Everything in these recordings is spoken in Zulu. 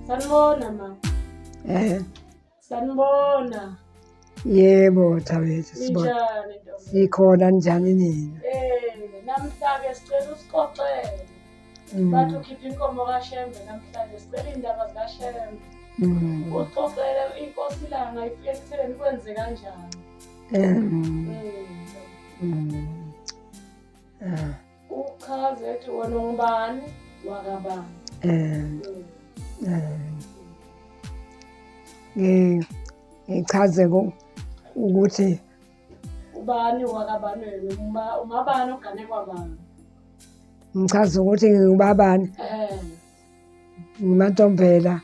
Sanibona ma. Eh. Sanibona. Yebo Thabethe sibona. Ninjani ntombi? Sikhona njani nina? Eh, namhla-ke sicela usixoxele. Bathi ukhipha inkomo kaShembe namhlanje, sicela iy'ndaba zikaShembe. Usixoxele inkosi iLanga ifike ekutheleni kwenze kanjani. Uchaze ethi wena ungubani wakabani. Ngichaze ukuthi ubani wakabani wena, umabani ogane kwabani. Ngichaze ukuthi ngingubabani. NguMantombela,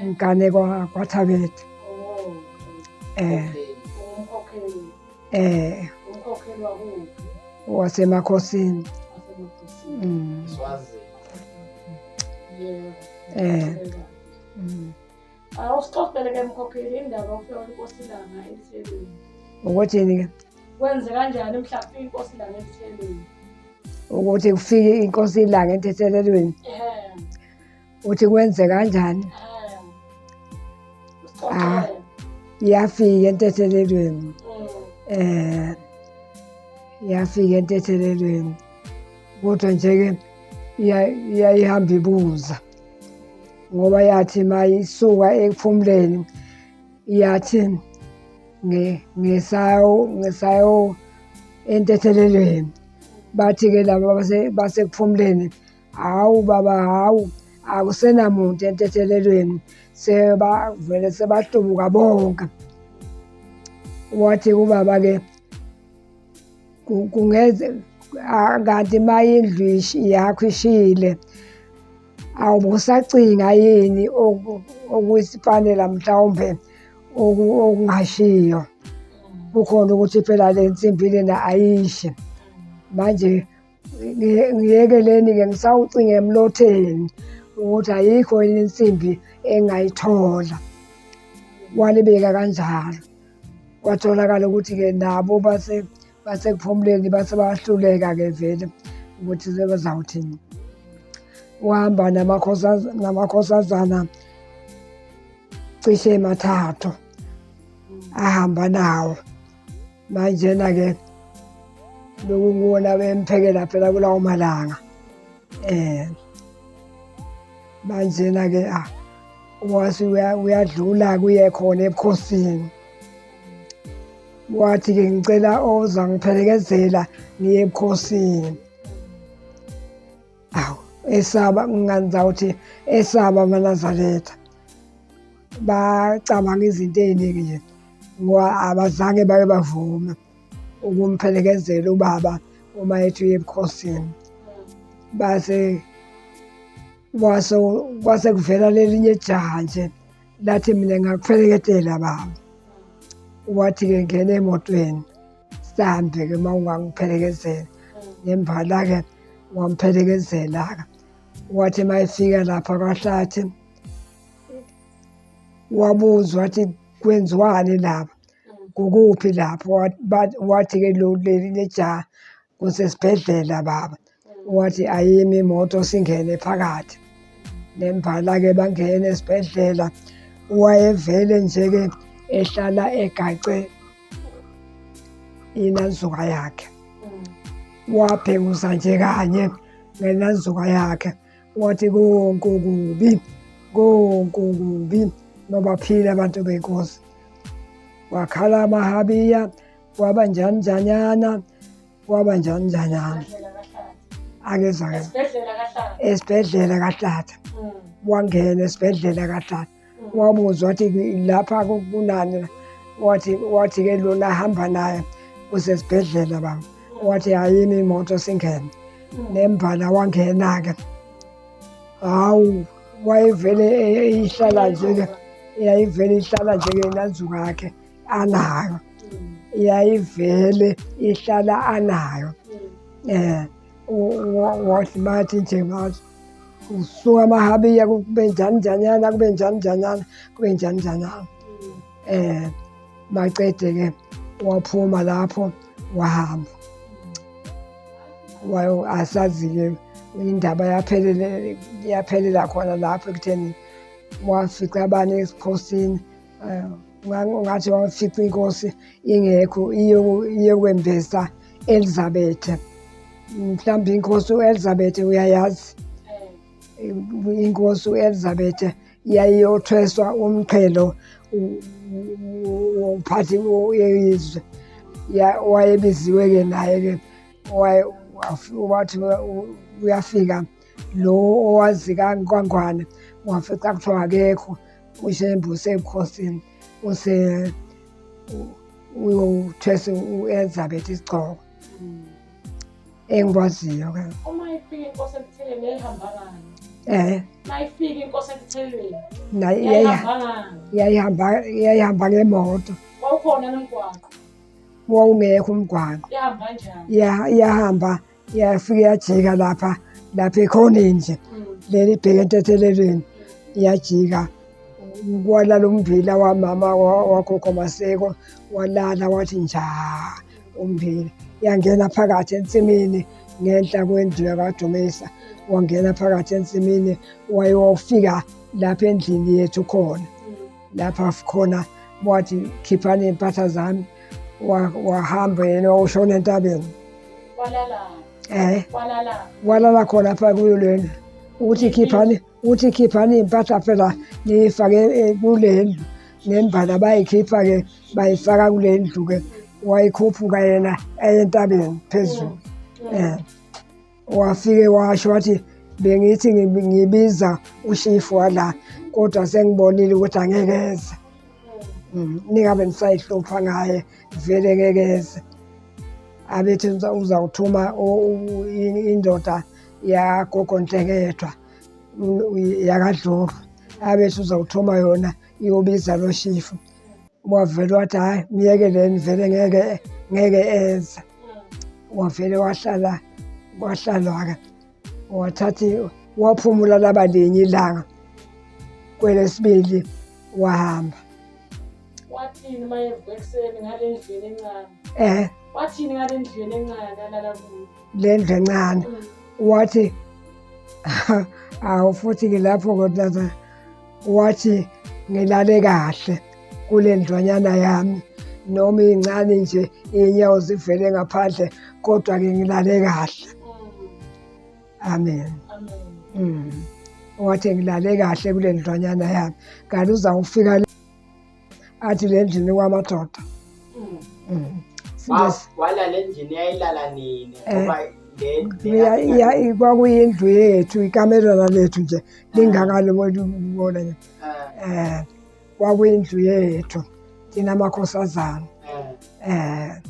ngigane kwaThabethe. Oh. Umkhokheli. Umkhokheli wakuphi? Wasemakhosini. Wasemakhosini. Swazini. Yebo. Awusixoxele ke mkhokheli indaba ufika inkosi Langa emthelweni. Ukuthini ke? Kwenze kanjani mhla kufika inkosi Langa emthelweni? Ukuthi kufike inkosi iLanga enthethelelweni. Uthi kwenze kanjani? Usixoxele. Iyafika entethelelweni. Iyafika entethelelweni. Kodwa nje ke iyayihamba ibuza. Ngoba yathi mayisuka ekuphumuleni yathi ngisayo entethelelweni. Bathi ke laba basekuphumuleni, hawu baba, hawu akusenamuntu entethelelweni, sebavele sebahlubuka bonke. Wathi kubaba ke kungeze kanti mayindlu yakho ishile awubusacinga yini okuyisipanela mhlawumbe okungashiyo. Kukhona ukuthi phela le nsimbi lena ayishi. Manje ngiyekeleni-ke ngisawucinga emlotheni ukuthi ayikho yini insimbi engayithola. Walibeka kanjalo. Kwatholakala ukuthi-ke nabo basekuphumuleni base bayahluleka-ke vele ukuthi sebezawuthini. Wahamba namakhosazana cishe mathathu ahamba nawo. Manjena-ke bekuwona bemphekela phela kulawo malanga. Manjena-ke wase uyadlula kuye khona ebukhosini. Wathi-ke ngicela ozangiphelekezela ngiye ebukhosini. Awu, esaba ngingazawuthi esaba amaNazaretha. Bacabanga izinto ey'ningi nje ngoba abazange bake bavume ukumphelekezela ubaba uma ethi uya ebukhosini. Base kwase kuvela lelinye ijaha nje lathi mina ngingakupheleketela baba. Wathi-ke ngena emotweni sihambe-ke uma ungangiphelekezela. Nembala-ke wamphelekezela-ke. Wathi uma efika lapha kwaHlathi wabuzwa wathi kwenziwani lapha, kukuphi lapho? Wathi-ke lelinye ijaha kusesibhedlela baba. Wathi ayimi imoto singene phakathi. Nembala-ke bangena esibhedlela. Wayevele nje-ke ehlala egace inanzuka yakhe. Wabhenguza nje kanye ngenanzuka yakhe. Wathi konke okubi, konke okubi mabaphile abantu benkosi. Wakhala amahabiya, kwaba njani njanyana, kwaba njani njanyana. Akezwa ke. Esibhedlela kaHlatha. Wangena esibhedlela kaHlatha. Wabuzwa wathi lapha kunani, wathi ke lona ahamba naye usesibhedlela baba. Wathi ayimi imoto singene. Nembala wangena-ke. Hawu, wayevele ihlala nje-ke, yayivele ihlala nje-ke inanzuka yakhe anayo. Yayivele ihlala anayo. Wathi bathi nje bathi kusuka amahabiya kube njani njanyana, kube njani njanyana, kube njani njanyana. Bacede-ke waphuma lapho wahamba. Asazi-ke indaba yaphelela khona lapho ekutheni Wafica abanye esikhosini, ungathi wafica inkosi ingekho iyokwembesa Elizabeth. Mhlawumbe inkosi u-Elizabeth uyayazi. Inkosi u-Elizabeth yayiyothweswa umqhelo womphathi wezwe. Wayebiziwe-ke naye-ke wathi uyafika lo owazi kaNgwane wafica kuthiwa akekho uShembe usebukhosini uyothwesa u-Elizabeth isigqoko. Engikwaziyo ke. Uma ifika inkosi emthelweni yayihamba ngani? Eh. Uma ifika inkosi emthelweni Naye yayihamba ngani? yayihamba ngemoto. Wawukhona nomgwaqo? Wawungekho umgwaqo. Yahamba kanjani? Yahamba yafika yajika lapha lapha ekhoneni nje. Leli bheke entethelelweni yajika kwalala ummbila wamama wagogo Maseko walala wathi nja ummbila yangena phakathi ensimini ngenhla kwendlu yakwaDumisa wangena phakathi ensimini wayofika lapha endlini yethu khona lapha khona wathi khiphani iy'mpahla zami wahamba yena wawushona entabeni walala khona lapha kuyo lendlu ukuthi khiphani uthi khiphani iy'mpahla phela niyifake kule ndlu nembala bayikhipha-ke bayifaka kule ndlu-ke wayikhuphuka yena entabeni phezulu um wafike washo wathi bengithi ngibiza ushifu wala kodwa sengibonile ukuthi angeke eze. Ningabe nisayihlupha ngaye vele ngeke eze. Abethi uzawuthuma indoda yagogo Nhlengethwa yakaDlovu abethi uzawuthuma yona iyobiza lo shifu. Wavele wathi hhayi myekeleni vele ngeke ngeke eze. Wavele wahlala kwahlalwa-ke wathatha waphumula laba linye ilanga kwelesibili wahamba. Wathini uma evuka ekuseni ngale ndlini encane? Eh. Wathini ngale ndlini encane alala kuyo? Le ndlu encane. Wathi awu futhi-ke lapho kodwa wathi ngilale kahle kule ndlwanyana yami noma incane nje iy'nyawo zivele ngaphandle kodwa-ke ngilale kahle. Amen. Wathi ngilale kahle kule ndlwanyana yami kanti uzawufika athi le ndlini kwamadoda. Walala endlini yayilala nini ngoba kwakuyindlu yethu ikamerana lethu nje lingakalo bona nje. Kwakuyindlu yethu thina amakhosazana.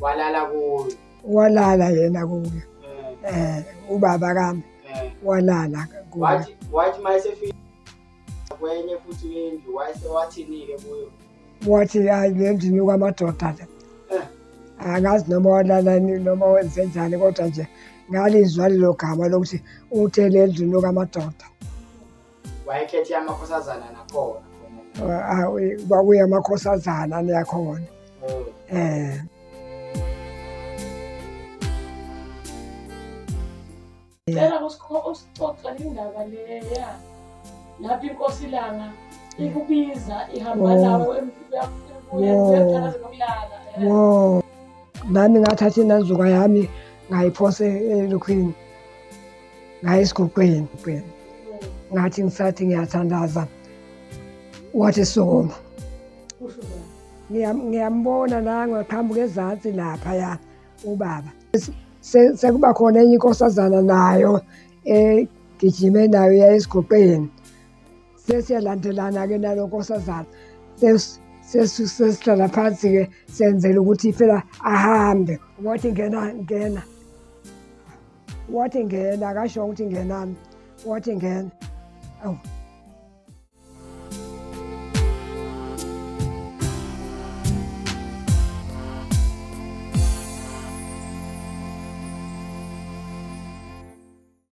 Walala kuyo. Walala yena kuyo. Ubaba kami walala kuyo. Wathi mayesefika kwenye futhi indlu wathini-ke kuyo? Wathi hayi le ndlu inikwa amadoda le. Angazi noma walala noma wenze njani kodwa nje ngalizwa lelo gama lokuthi uthe le ndlu inikwa amadoda. Wayekhethe amakhosazana nakhona. Kwakuye amakhosazana nakhona. Cela usixoxele indaba leya lapho inkosi ilanga ikubiza ihamba nawe emthandazweni okulala. Nami ngathatha inanzuka yami ngayiphosa elukhwini ngaya esiguqweni. Ngathi ngisathi ngiyathandaza wathi sukuma. Ngiyambona la ngaqhamuka ezansi lapha ya ubaba. Sekuba khona enye inkosazana nayo egijime nayo iya esiguqeni. Sesiyalandelana-ke nalo nkosazana. Sesihlala phansi-ke senzela ukuthi phela ahambe. Wathi ngena ngena. Wathi ngena akasho ukuthi ngenani. Wathi ngena. Awu